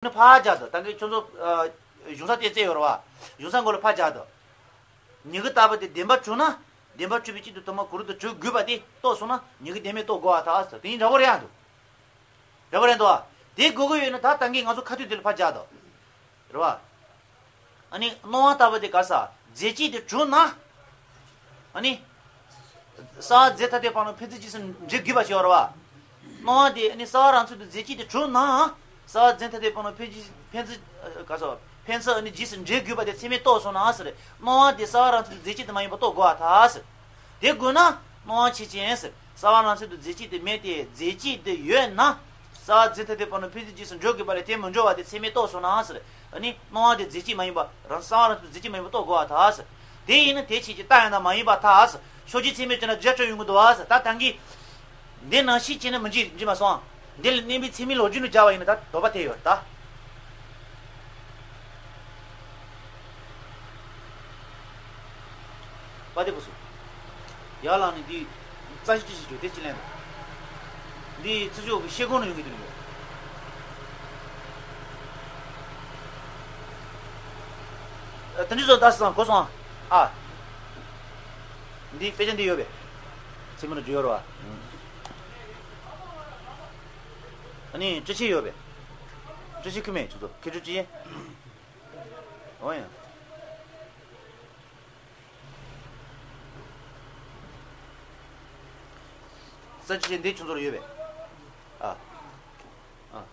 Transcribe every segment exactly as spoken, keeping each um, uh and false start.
ནི་ཕར་རྒྱག་དང་། ད་གིན་ཁྱོད་ཚོ་ཨ་གཞུང་ས་དེ་བཙལ་ཡོད་རེད་བ། གཞུང་ས་མགོ་ལ་ཕར་རྒྱག་དང་། མྱུ་གུ་ལྟ་བུ་དེ་བདེན་པར་གྲུབ་ན། བདེན་པར་གྲུབ་པའི་གཅིག་ཏུ་དུ་མ་གུ་རུ་དང་གྲུབ་དགོས་པ་དེ་རྟོགས་སོང་ན་མྱུ་གུ་བདེན་མེད་རྟོགས་དགོས་པ་ད་ཟེར། དེ་གཉིས་འདྲ་པོ་རེད་ཡ་འདུག་འདྲ་པོ་རེད་འདུག་བ། དེ་དགོས་ཀྱི་ཡོད་ན་ད་ད་གིན་ང་ཚོ་ཁ་ཐུག་དེ་ལ་ཕར་རྒྱག་དང་། རེད་བ། ཨ་ནི་སྣང་བ་ལྟ་བུ་དེ་ག་ས་རྫས་གཅིག་དེ་གྲུབ་ན། ཨ་ནི། རྩ་བ་རྫས་ཐ་དད་སྤངས་ལ་ཕན་ཚུན་རྗེས་སུ་འབྲེལ་དགོས་པ་ཞིག་ཡོད་རེད་བ། སྣང་བ་དེ་ཨ་ནི་རྩ་བ་རང་ཚུལ་དུ་རྫས་གཅིག་དེ་གྲུབ་ན། རྩ་བ་རྫས་ཐ་དད་སྤངས་ལ་ཕན་ཚུན་ཕན་ཚུན་ག་ས་ཕན་ཚུན་ཨ་ནི་རྗེས་སུ་འབྲེལ་དགོས་པ་དེ་ཚད་མས་རྟོགས་སོང་ན་ཟེར། སྣང་བ་དེ་རྩ་བ་རང་ཚུལ་དུ་རྫས་གཅིག་དེ་མ་ཡིན་པ་རྟོགས་དགོས་པ་ད་ཟེར། དེ་དགོས་ན་སྣང་བ་ཆོས་ཅན་ཟེར། རྩ་བ་རང་ཚུལ་དུ་རྫས་གཅིག་དེ་མེད་དེ། རྫས་གཅིག་དེ་ཡོད་ན། རྩ་བ་རྫས་ཐ་དད་སྤངས་ལ་ཕན་ཚུན་རྗེས་སུ་འགྲོ་དགོས་པ་ལས་དེ་མི་འགྲོ་བ་དེ་ཚད་མས་རྟོགས་སོང་ན་ཟེར། ཨ་ནི་སྣང་བ་དེ་རྫས་གཅིག་མ་ཡིན་པ་རང་རྩ་བ་རང་ཚུལ་རྫས་གཅིག་མ་ཡིན་པ་རྟོགས་དགོས་པ་ད་ཟེར། དེ་ཡིན་ན་དེ་ཆོས་ཅན་རྟགས་ཡང་དག་མ་ཡིན་པ་ད་ཟེར། ཕྱོགས་ཆོས་ཚད་མས་དཔྱད་ན་རྫས་གྲུབ་ཡོང་གི་འདུག་བ་ཟེར། ད་ད་གིན་འདི་ནང་བཞིན་བྱས་ན་མི་འགྲིག་འགྲིག་མ་སོང་། འདི་ལ་བརྣན་པའི་ཚད་མའི་ལོ་རྒྱུས་ནས་སྦྱར་བ་ཡིན་ན་ད་དོགས་པ་དེ་ཡོད་ད། པ་དེ་བུ་སུ། ཡར་ལངས་ནས་འདི། རྩ་ཤེ་ཅི་ཞིག་བྱོས་དེ་ཅི་ལན་དང་། འདི་ཚུར་ཕྱོགས་ཀྱི་ཤེལ་སྒོ་ནང་ཡོང་གི་འདུག་ཡོད། ཨ། དེ་འདྲ་བཟོ་ད་སང་གོ་སོང་ཨ། འདི་དཔེ་ཆ་འདི་ཡོད་པས། ཚེ་མི་ལ་འཇུ་ཡོད་ར་བ། ཨ་ནི་ཅི་ཆེ་ཡོད་པས། ཅི་ཆེ་ཁུ་མེད་ཚོ་ཚོ་ཁེ་ཆུ་ཅི་ཡེ། འོ་ཡ། ས་ཅི་ཆེ་འདི་ཁྱོད་ཚོར་ཡོད་པས། ཨ། ཨ།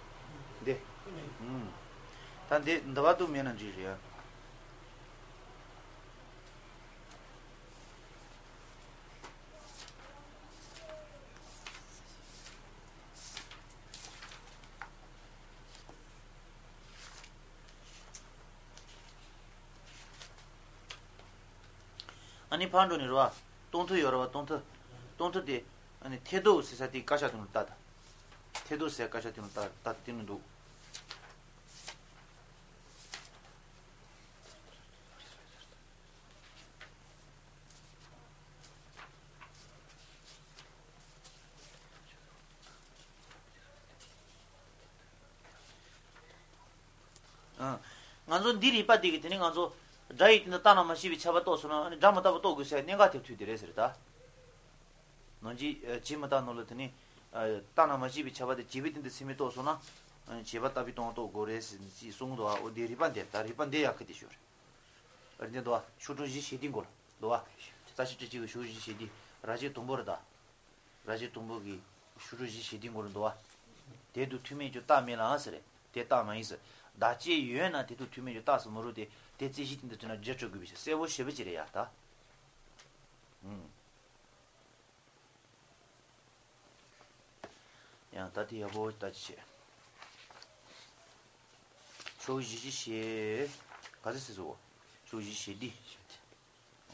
འདི། ཨུམ། ད་འདི་འདི་བ་དུ་མེད་ན་འགྲིག་རེད་ཡ། ཨ་ནི་ཕར་འགྲོ་ནི་རེད་བ། སྟོང་ཐུན་ཡོད་རེད་བ། སྟོང་ཐུན། སྟོང་ཐུན་དེ། ཨ་ནི་ཐེ་རྡོ་ཟེར་ས་དེའི་དཀར་ཆག་དེ་ནི་ལྟ་ད། ཐེ་རྡོ་ཟེར་དཀར་ཆག་དེ་ནི་ལྟ་ད་དེ་ནི་འདུག་ཨ། ང་ཚོ་འདི་རིག་པ་འདི་གི་དེ་ནི་ང་ཚོ་སྒྲ་ཡི་སྟེང་དུ་རྟག་ན་མ་ཤེས་པའི་ཁྱབ་པ་རྟོགས་སོང་ན་ཨ་ནི་སྒྲ་མི་རྟག་པ་རྟོགས་དགོས་ཟེར་གནད་འགག་དེ་མཐུད་དེ་རེད་ཟེར་ད། ནང་གི་ཨ་བྱེད་མི་རྟག་ནང་ལ་དེ་ནི་ཨ་རྟག་ན་མ་ཤེས་པའི་ཁྱབ་པ་དེ་བྱེད་པའི་སྟེང་དུ་ཚད་མས་རྟོགས་སོང་ན་ཨ་བྱེད་པ་རྟག་པའི་སྟེང་དུ་རྟོགས་དགོས་རེད་ཟེར་ཅེས་གསུངས་འདུག་ཨ། འོ་འདི་རིག་པ་འདི་ད་རིག་པ་འདི་ཡག་གི་དེ་ཤོར་རེད། ཨ་འདི་འདུག་ཨ། ཤོག་གྲངས་བཞི་ཞེ་བདུན་སྐོར་འདུག་ཨ། རྩ་ཤེ་ཅི་གཅིག་གི་ཤོག་བཞི་ཞེ་བདུན། ར་ཅེ་དུམ་བུ་རེད་ད། ར་ཅེ་དུམ་བུ་གི་ཤོག་གྲངས་བཞི་ཞེ་བདུན་སྐོར་འདུག་ཨ། དེ་དུ་ཐུན་མིན་གྱི་རྟགས་མེད་ལ་ཨ་ཟེར་རེད། དེ་རྟགས་མ་ཡིན་ཟེར། བདག་གཅིག་ཡོད་ན་དེ་དུ་ཐུན་མིན་གྱི་རྟགས་སུ་མི་རུང་སྟེ་དེ་རྩོད་གཞིའི་སྟེང་དུ་བྱས་ན་རྫས་གྲུབ་དགོས་པའི་ཕྱིར། གསལ་པོ་ཞེ་པོ་ཅིག་རེད་ཡ་ད། ཨུམ། ཡང་ད་དེ་ཡག་པོ་ལྟ་ཅི་བྱེད། ཤོག་བཞི་བཞི་ཞེ། ག་ཚོད་ཟེར་སོ། ཤོག་བཞི་ཞེ་འདི།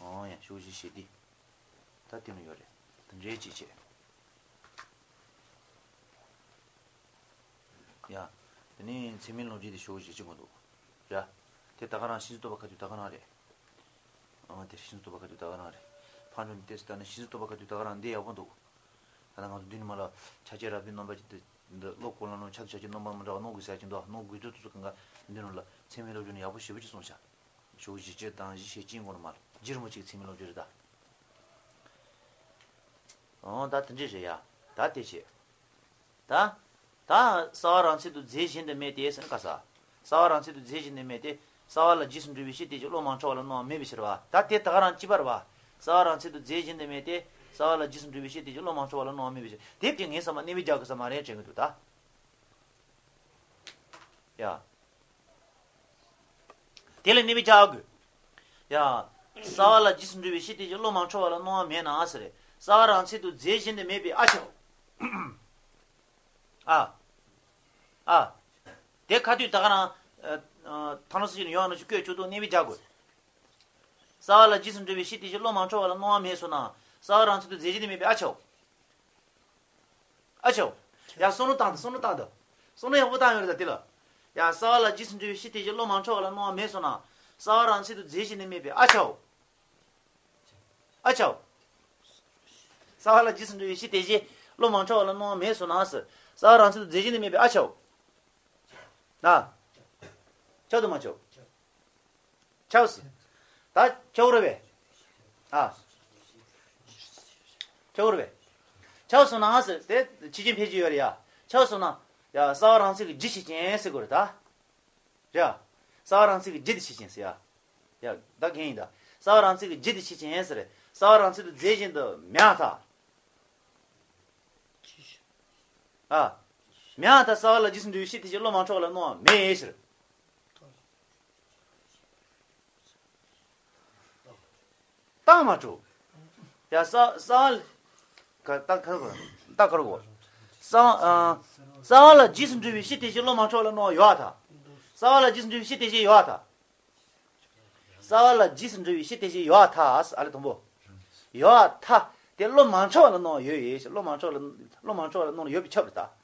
ཨོ་ཡ་ཤོག་བཞི་ཞེ་འདི། ད་དེ་ནི་ཡོད་རེད། དེ་འདྲའི་ཅི་བྱེད། ཡ། དེ་ནི་ཚད་མའི་ལོ་རྒྱུས་དེ་ཤོག་བཞི་གཅིག་མ་འདུག་ཡ། དེ་ད་ག་རང་ཤིན་ཏུ་སྟོང་པ་ཁ་ཐུག་ད་ག་རང་རེད། ཨང་། དེ་ཤིན་ཏུ་སྟོང་པ་ཁ་ཐུག་ད་ག་རང་རེད། ཕར་འགྲོ་ནས་བལྟས་སུ་ལྟ་ན་ཤིན་ཏུ་སྟོང་པ་ཁ་ཐུག་ད་ག་རང་འདི་ཡག་པོ་འདུག་ད་ལྟ་ང་ཚོ་མདུན་ནས་མར་ལ་ཕྱག་རྒྱ་རབ་འབྱམས་རྣམ་པ་ཅིག་ཏུ་འདི་ཀློག་གོ་ལ་ནོ་ཆ་ཚུ་ཆ་ཅིག་རྣམ་པ་མི་འདྲ་བ་ནོ་དགོས་ཟེར་གྱིན་འདུག་ནོ་དགོས་དུས་དུས་སུ་གང་ག་མདུན་ནས་ལ་ཚད་མའི་ལོ་རྒྱུས་ནི་ཡག་པོ་ཞེ་པོ་ཅིག་གསུངས་ཤག་ཤོག་བཞི་བཅུ་དང་བཞི་ཞེ་གཅིག་འགོ་ནས་མར་ལ་རྗེ་རིན་པོ་ཆེའི་ཚད་མའི་ལོ་རྒྱུས་རེད་ད། ཨང་། ད་དེ་འདྲས་རེད་ཡ། ད་དེ་བྱེད། ད། ད་རྩ་བ་རང་ཚད་དུ་རྫས་གཞན་དུ་མེད་དེ་ཟེར་ན་ག་ས། རྩ་བ་རང་ཚད་དུ་རྫས་གཞན་དུ་མེད་དེ། རྩ་བ་ལ་རྗེས་སུ་འགྲོ་བའི་ཕྱིར་དེ་ཅིག་བློ་མ་འཆོལ་བ་ལ་སྣང་བ་མེད་པའི་ཕྱིར་བ། ད་དེ་ད་ག་རང་གཅིག་པ་རེད་བ། རྩ་བ་རང་ཚད་དུ་རྫས་གཞན་དུ་མེད་དེ། རྩ་བ་ལ་རྗེས་སུ་འགྲོ་བའི་ཕྱིར་དེ་ཅིག་བློ་མ་འཆོལ་བ་ལ་སྣང་བ་མེད་པའི་ཕྱིར། དེ་དེ་ངས་བསམ་པ་གནས་མི་རྒྱག་གི་ས་མ་རེད་དྲན་གི་འདུག་ད། ཡ། དེ་ལ་གནས་མི་རྒྱག་དགོས། ཡ། རྩ་བ་ལ་རྗེས་སུ་འགྲོ་བའི་ཕྱིར་དེ་ཅིག་བློ་མ་འཆོལ་བ་ལ་སྣང་བ་མེད་ན་ཟེར། རྩ་བ་རང་ཚད་དུ་རྫས་གཞན་དུ་མེད་པའི་ཨ་ཆའོ། ཨ། ཨ། དེ་ཁ་ཐུག་ད་ག་རང་། ཨ། ཨ། ཐང་ལོ་སི་ཞིག་ཡོང་ནོ་ཞིག་བཀོད་ཆོག་ཏུ་གནས་མི་རྒྱག་དགོས། རྩ་བ་ལ་རྗེས་སུ་འགྲོ་བའི་ཕྱིར་དེ་ཅིག་བློ་མ་འཆོལ་བ་ལ་སྣང་བ་མེད་སོང་ན། རྩ་བ་རང་ཚད་དུ་རྫས་གཞན་དུ་མེད་པའི་ཨ་ཆའོ། ཨ་ཆའོ། ཡ་བསམ་བློ་བཏང་དང་བསམ་བློ་བཏང་དང་། བསམ་བློ་ཡག་པོ་བཏང་ཡོད་རེད་ད་དེ་ལ། ཡ་རྩ་བ་ལ་རྗེས་སུ་འགྲོ་བའི་ཕྱིར་དེ་ཅིག་བློ་མ་འཆོལ་བ་ལ་སྣང་བ་མེད་སོང་ན། རྩ་བ་རང་ཚད་དུ་རྫས་གཞན་དུ་མེད་པའི་ཨ་ཆའོ། ཨ་ཆའོ། རྩ་བ་ལ་རྗེས་སུ་འགྲོ་བའི་ཕྱིར་དེ་ཅིག་བློ་མ་འཆོལ་བ་ལ་སྣང་བ་མེད་སོང་ན་ཟེར། རྩ་བ་རང་ཚད་དུ་རྫས་གཞན་དུ་མེད་པའི་ཨ་ཆའོ། ན། ཁྱབ་འདུག་མ་ཁྱབ། ཁྱབ་སོང་། ད་ཁྱབ་རེད་པས། ཨ། ཁྱབ་རེད་པས། ཁྱབ་སོང་ན་ཟེར་དེ་ཕྱི་རྐྱེན་ཕལ་ཆེར་ཡོད་རེད་ཡ། ཁྱབ་སོང་ན་ཡ་རྩ་བ་རང་ཚིག་གི་རྒྱུ་ཕྱི་རྐྱེན་ཟེར་དགོས་རེད་ད། རེད་ཡ། རྩ་བ་རང་ཚིག་གི་རྒྱུ་དེ་ཕྱི་རྐྱེན་ཟེར་ཡ། ཡ་ད་གན་ཡིན་ད། རྩ་བ་རང་ཚིག་གི་རྒྱུ་དེ་ཕྱི་རྐྱེན་ཟེར་རེད། རྩ་བ་རང་ཚིག་དེ་རྫས་གཞན་དུ་མེད་པར་ཐལ། ཨ། མེད་པར་ཐལ། རྩ་བ་ལ་རྗེས་སུ་འགྲོ་བའི་ཕྱིར་དེ་ཕྱིར་བློ་མ་འཆོལ་བ་ལ་སྣང་བ་མེད་ཟེར། རྟགས་མ་གྲུབ། ཡ་ས་ས་ལ། ཀ་ད་ཁར་གོ་ད་ཁར་གོ་ས་ཨ། རྩ་བ་ལ་རྗེས་སུ་འགྲོ་བའི་ཕྱིར་དེ་ཕྱིར་བློ་མ་འཆོལ་བ་ལ་སྣང་བ་ཡོད་པར་ཐལ། རྩ་བ་ལ་རྗེས་སུ་འགྲོ་བའི་ཕྱིར་དེ་ཕྱིར་ཡོད་པར་ཐལ། རྩ་བ་ལ་རྗེས་སུ་འགྲོ་བའི་ཕྱིར་དེ་ཕྱིར་ཡོད་པར་ཐལ། ཨ་ལས་དང་པོ། ཡོད་པར་ཐལ། དེ་བློ་མ་འཆོལ་བ་ལ་སྣང་བ་ཡོད་ཡོད་ཞེས་བློ་མ་འཆོལ་བ་ལ་བློ་མ་འཆོལ་བ་ལ་སྣང་བ་ཡོད་པས་ཁྱབ་རེད་ད།